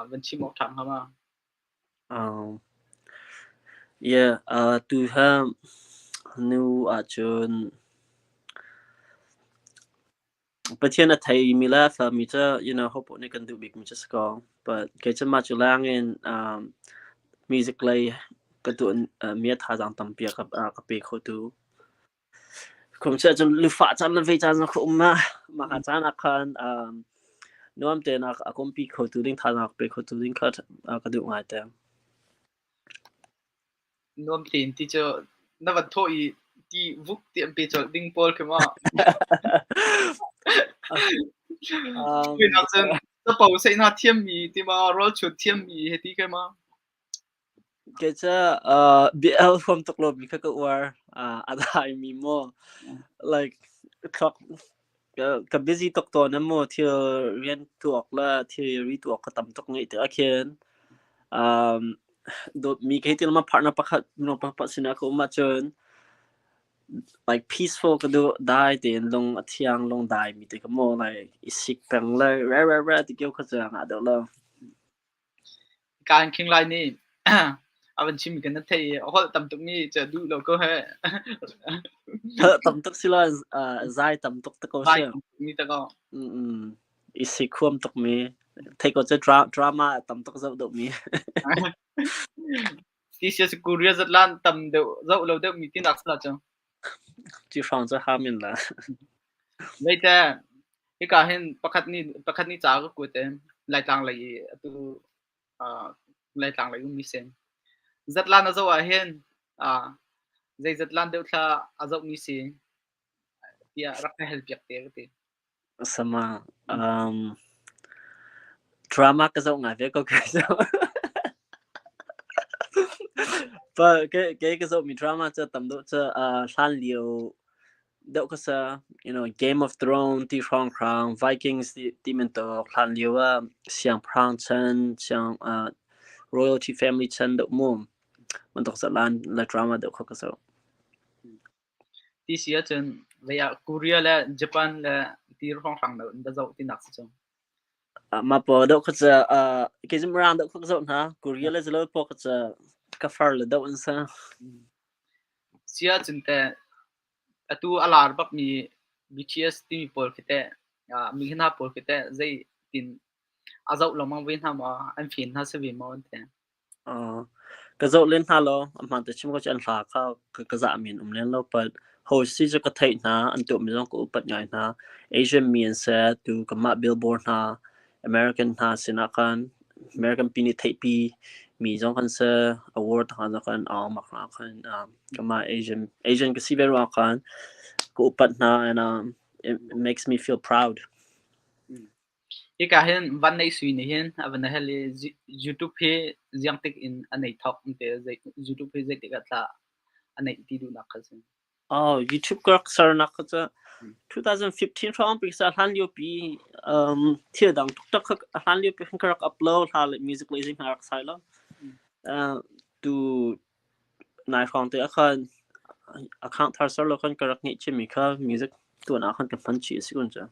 van chim awk ṭha hnga ma? Yeah, tu hi nu ahcun Pathian a theimi le a felmi cu hopoh nih kan duh bikmi cu si ko. But kei cu mah cu leng in music lei ka tuah mi a thazaang tampi a ka pe khotu. Kum chiah cun lufah caan le vei caan zong ka um ah mah caan ah khan nuam tein a kompi khotu ding thazaang a ka pe khotu ding kha ka duh ngai te. Nuam tein ti cu na van thawh i ti vuk ti an pe colh ding pawl khi maw? Cunak cun capo seihna thiammi ti ma rawlchut thiammi he ti khi ma? Kei cu bia el huam tuk lomi kha ka uar. A daimi maw like thluak ka busy tuk tawn a mu thil rian tuak le thil ri tuak ka tam tuk ngeih tikah khin dawtmi kei til ma partner pakhat minung pakhat sinah ka um ahcun like peaceful ka duh dai tein lung a thiang lung dai mi te ka mu like i sik peng le re re re ti kio kha cu ngah deuh lo. Kaan khing lai nih a van chim kan na thei i a holh tam tuk mi cu duh lo ko he. Tam tuk si lo zai tam tuk te ko si. Mi te ko. I si khuam tuk mi. Thei ko cu drama tam tuk zoh deuh mi. Ti sia si Korea zatlan tam deuh zoh lo deuh mi ti nak sala cu. Ci hrawng cu hamin la. Veite hika hin pakhat nih ca ka kuat i Laitlang lei i atu Laitlang lei ummi si. Zatlan a zoh ah hin zei zatlan deuh thla a zohmi si tiah rak ka hal piak te ka ti. Sama drama ka zoh ngai ve ko kai zoh. Pa ke ka zohmi drama cu tam deuh cu hlan lio deuh ka sa Game of Thrones ti hrawnghrang Vikings ti bantuk hlan lio ah siangpahrang chan siang royalty family chan deuh mu bantuk zatlan le drama deuh kha ka zoh. Ti si ahcun zei ah Korea le Japan le ti hrawnghrang deuh in va zoh tinak si cu. Mah pawl deuh kha cu kei cu Mirang deuh kha ka zoh hna. Korea le Zalo pawl kha cu ka far le deuh an si. Si ahcun teh atu a lar bakmi BTS timi pawl khi teh Mi hna pawl khi teh zei tin a zoh lengmang ve hna maw? An fen hna si ve maw an ti? Ka zoh len hna lo. A hmaan te chim ko cu an hla kha ka zah men um len lo. But ho si cu ka theih hna, an tuahmi zong ka upat ngai hna. Asian mi an si, tu kanmah billboard hna, American hna sinah khan American pi nih theihpi mi zong kan si, award hna zong kan aung mak hna khan kanmah Asian Asian ka si ve ruangah khan ka upat hna and it makes me feel proud. Hika hin Van Neih Sui nih hin a van hal i YouTube hi ziangtik in a nei thawk te YouTube hi zeitik ah tla a neih ti duhnak kha si. Oh, YouTube ka rak sernak kha cu 2015 hrawng pi sa hlan lio pi thil dang tuk tak kha hlan lio pi khan ka rak upload hla le music le zing rak sai lo. Tu nai hrawng te ah khan account thar ser lo khan ka rak ngeih chimmi kha music tuan ah khan ka hman chih a si kun cu.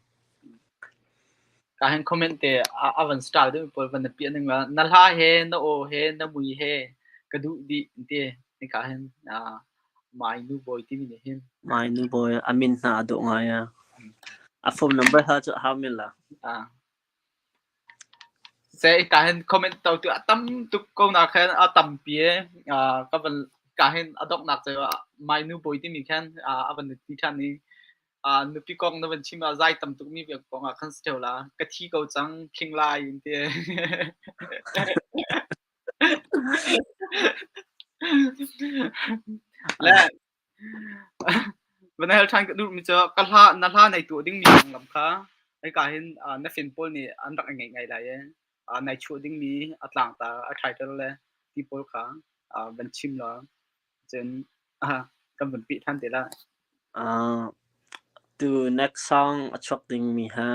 Ka hin comment te a van style deuh pawl van na piah ning la na hla he na aw he na mui he ka duh dih ti ka hin my nu boy timi nih hin. My nu boy a min hna a dawh ngai a. A phone number ha cu hau men la. Seh ka hin comment to tu a tam tuk ko na khan a tampi e ka van ka hin a donghnak cu my nu boy timi khan a van ti than i nupi kong na van chim ah zai tam tuk mi kong ah khan si theo la ka thi ko cang khing lai in ti. Le Van hal ṭhan ka duhmi cu ka hla na hla nei tuah dingmi konglam kha hika hin na fin pawl nih an rak i ngeih ngai lai i nai chuah dingmi a tlangtar a title le ti pawl kha van chim law cun kan van peh ṭhan te lai. Tu next song a chuak dingmi ha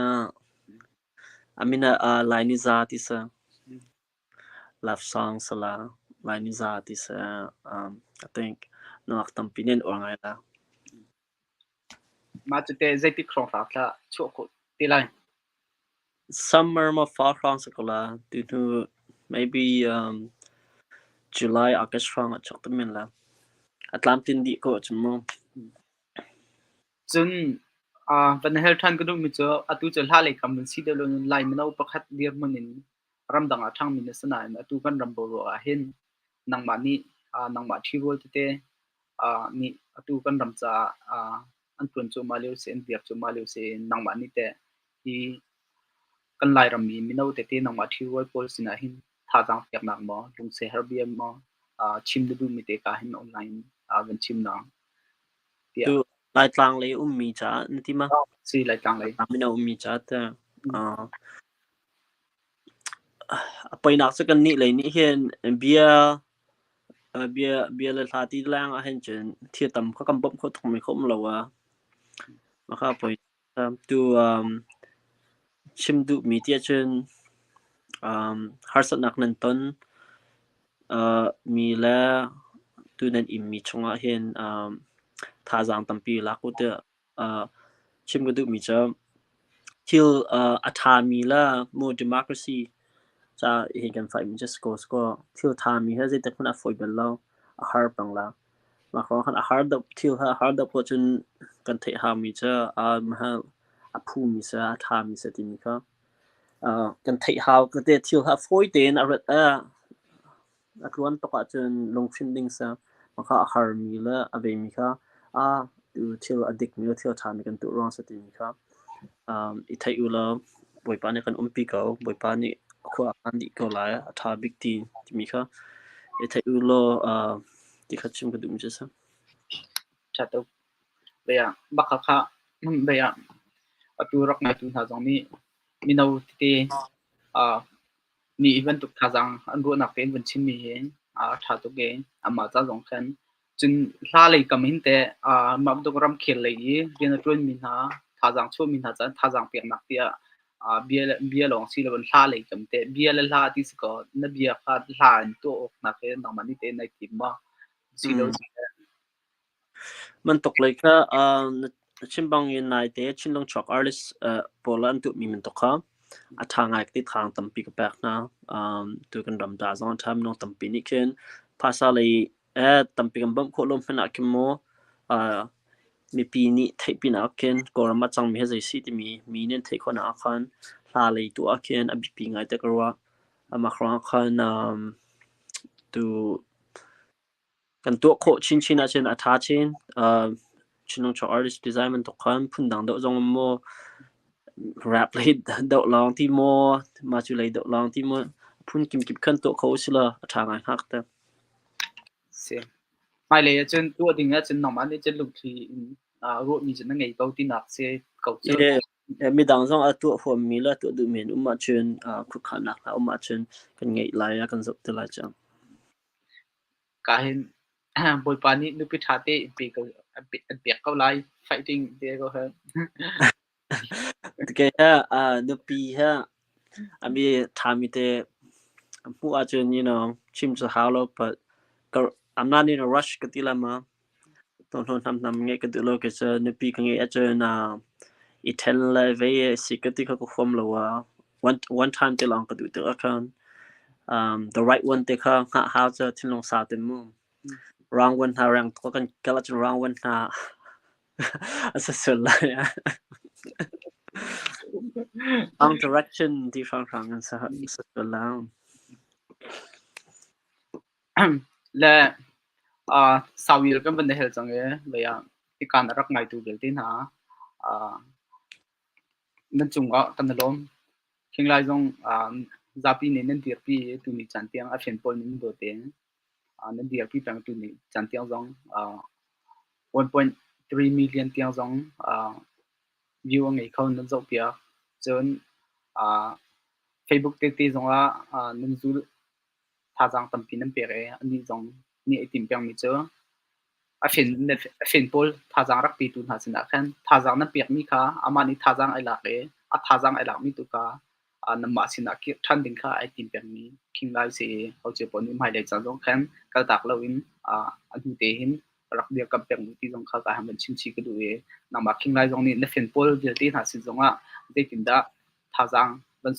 a min ah Lai Ni Za ti si. Love song sala Lai Ni Za ti si. I think nungak tampi nih an uar ngai la. Mah cu teh zeitik hrawng hra thla chuah khawh te lai? Summer maw fall hrawng si ko la. Tu hnu maybe July, August hrawng ah chuak te men la. A tlamtlin dih ko ahcun mu. Cun van hal ṭhan ka duhmi cu atu cu hla lei kam van si deuh lo Lai mino pakhat dirhmun in ramdang ah ṭhangmi na si nain atu kan ram boruak ah hin nangmah nih nangmah ṭhirual tete nih atu kan ram caah an ṭuan cuahmah lio si, an biak cuahmah lio si. Nangmah nih teh hi kan Lairam i mino tete nangmah ṭhirual pawl sinah hin thazaang peknak maw, lungseher bia maw chim na duhmi te ka hin online van chim na tiah. Tu Laitlang lei ummi caah na ti ma? Si, Laitlang lei. Mino ummi caah teh. A poinak cu kannih lei nih hin bia bia bia le hla ti leng ah hin cun thil tam kha kan bawmh khawh tukmi kha um lo a. Mah kha a poi. Tu chim duhmi ti ahcun harsatnak nan ton mi le tu nan immi chungah hin thazaang tampi lak u tiah chim ka duhmi cu thil a ṭhami le mu democracy ca hi kan faihmi cu si ko si kaw thil ṭhami hi zeitik hmanh ah a fawi bal lo, a har peng la. Mah kong khan a har deuh thil kha a har deuh poah cun kan theih haumi cu a phumi si a ṭhami si timi kha kan theih hau. Ka thil kha fawi tein a rat a tluan tuk ahcun lunghrinh ding si. Mah kha a harmi le a veimi kha tu thil a dikmi le thil a ṭhami kan tuah ruang si timi kha i theih u law Bawipa nih kan umpi ko. Bawipa nih khua a khan dih ko lai. A ṭha bik ti timi kha i theih u law ti kha chim ka duhmi cu a si. Ṭha tuk. Bia bak kha bia atu rak ngaitu hna zong nih mino tete nih hi bantuk thazaang an ruahnak tein van chimmi hi a ṭha tuk i amah ca zong khan cun hla lei kam hin teh mah bantuk ramkhel lei i rian a ṭuanmi hna thazaang chuahmi hna caah thazaang peknak tiah bia bia lawng si loin hla lei kam teh bia le hla ti si kaw na bia kha hla in tuah awk nak hi nangmah nih teh nai tim maw si lo Bantuk lei kha na chim bangin naite Chinlung chuak artist pawl an tuhmi bantuk kha a ṭha ngai ka ti thang tampi ka pek hna. Tu kan ram ta zong a ṭha minung tampi nih khin phaisa lei tampi kan bawmh khawh lo hmanh ah khin mu. Mipi nih theihpinak ah khin Kawlram ah cangmi hi zei si timi mi nih an theih khawhnak ah khan hla lei tu ah khin a biapi ngai te ka ruah. Amah ruangah khan tu kan tuah khawh chinchin ahcun a ṭha chin. Chinlung artist design bantuk khan phundang deuh zong um maw, rap lei deuh lawng ti maw, mah cu lei deuh lawng ti maw, phun kimkip khan tuah kho usila a ṭha ngai hngak te. Si. Hmailei ahcun tuah ding ahcun nangmah nih cun lungthli in ruahmi cu na ngei ko tinak si ko cu. Midang zong a tuah huammi le tuah duhmi an um ahcun khuakhannak hna um ahcun kan ngeih lai ah kan zoh te lai cang. Ka hin Bawipa nih nupi ṭha te in pe ko an pek ko lai fighting te ko he. Ke he nupi he ami ṭhami te hmuh ahcun chim cu hau lo but I'm not in a rush ka ti la ma. Hnawhhnawh hnamhnam ngeih ka duh lo kei cu nupi ka ngeih ahcun i ṭhen le vei si ka ti kha ka huam lo ah one time te lawng ka duh tik ahkhan the right one te kha hngah hau cu thinlung sau ten mu. Wrong one hna reng tuk kan kal ahcun wrong one hna a si sual lai. Wrong direction ti hranghrang in sa sual lai. Le sauil kan van hel cang i vei ah hikan a rak ngaitu vialte hna nan cungah kan i lawm. Khinglai zong zapi nih nan dirpi i tuni caan tiang a fen pawl nih nan dawt i nan dirpi peng tuni caan tiang zong 1.3 million tiang zong view a ngei kho nan zohpiak. Cun Facebook tete zongah nan zul thazaang tampi nan pek i anih zong nih a timh pengmi cu a fen pawl thazaang rak petu hna sinah khan thazaang nan pekmi kha amah nih thazaang ai lak i a thazaang ai lakmi tu kha nanmah sinah kir ṭhan ding kha ai tim pengmi khing lai si i hocio pawl nih hmailei caan zong khan kaltak loin a hnu te hin rak dirkamh peng u ti zong kha ka han van chim chih ka duh i nangmah khing lai zong nih na fen pawl vialte hna sin zongah zeitindah thazaang van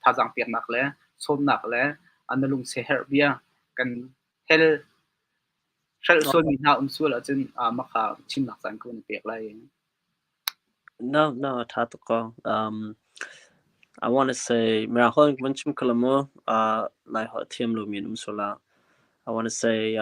thazaang peknak le sawmnak le na lungsi herh bia kan hel hrelh sualmi hna um sual ahcun mah kha chimnak caan ka van pek lai. No, a ṭha tuk ko. I want to say, Mirang holh in van chim kho lo mu, Lai holh thiam lomi an um sual ah. I want to say,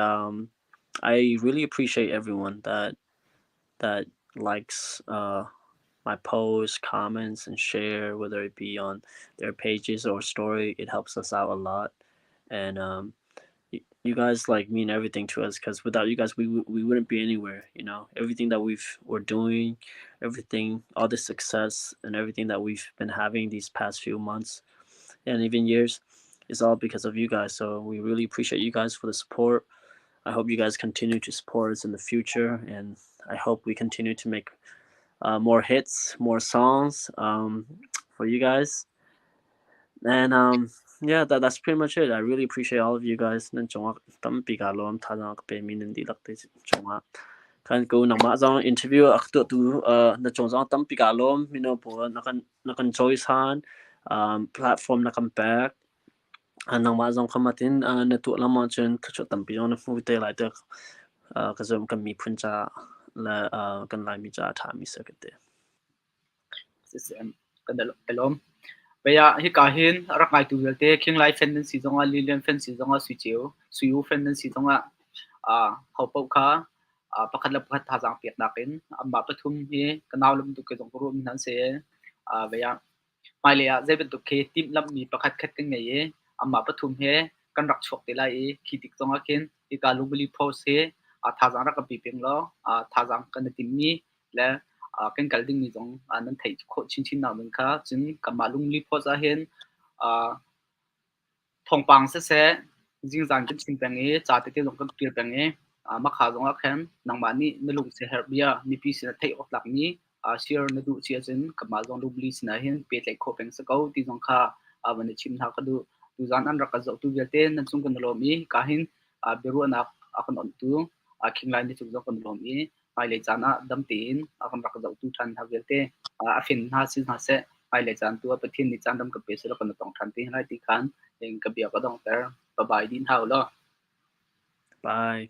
I really appreciate everyone that likes my posts, comments, and share, whether it be on their pages or story. It helps us out a lot. And you guys like mean everything to us because without you guys, we wouldn't be anywhere. Everything that we're doing, everything, all the success and everything that we've been having these past few months and even years is all because of you guys. So we really appreciate you guys for the support. I hope you guys continue to support us in the future, and I hope we continue to make more hits, more songs for you guys. And yeah, that's pretty much it. I really appreciate all of you guys. Nan cungah tampi ka lawm thazaang ka pemi nan dihlak te cungah. Kan ko nangmah zong interview a ka tuahtu na cung zong tampi ka lawm. Mino pawl na kan choice han platform na kan pek. Nangmah zong kha matin na tuah lam ahcun thluachuah tampi zong na hmu te lai tiah ka zumh kan miphun caah le kan Laimi caah a ṭhami si ka ti. Kan i lawm. Pei ah hika hin a rak ngaitu vialte King Lai fan nan si zongah Lilian fan si zongah Sui Ceu, Sui U fan nan si zongah ho paoh kha pakhat le pakhat thazaang peknak in anmah pathum hi ka nau le bantuk ke zong ka ruahmi hna an si i vei ah Hmailei ah zei bantuk khi timhlamhmi pakhatkhat kan ngei i anmah pathum he kan rak chuak te lai i khi tik zongah khin hika Lungmili Post hi thazaang rak kan pe peng law thazaang kan i timhmi le kan kal dingmi zong nan theih khawh chinchin nak ding kha cun kanmah Lungmili Post ahhin Thawngpang siseh, zingzan kan chim peng i ca tete zong kan ṭial peng i mahka zongah khan nangmah nih na lungsiaherh bia mipi sinah theih awk tlakmi share na duh si ahcun kanmah zong Lubli sinah hin pehtlaih khawh peng si ko ti zong kha van i chim hna ka duh. Tuzaan an rak ka zohtu vialte nan cung kan i lawm i hika hin biaruahnak a kan onhtu King Lai ni cung zong kan i lawm i hmailei caan ah dam tein a kan rak zohtu ṭhan hna vialte a fen hna si hna seh hmailei caan tu ah Pathian nih caan dam kan pe selaw kan i tong ṭhan te lai ti khan ka bia ka donghter. Bye bye din hau law. Bye.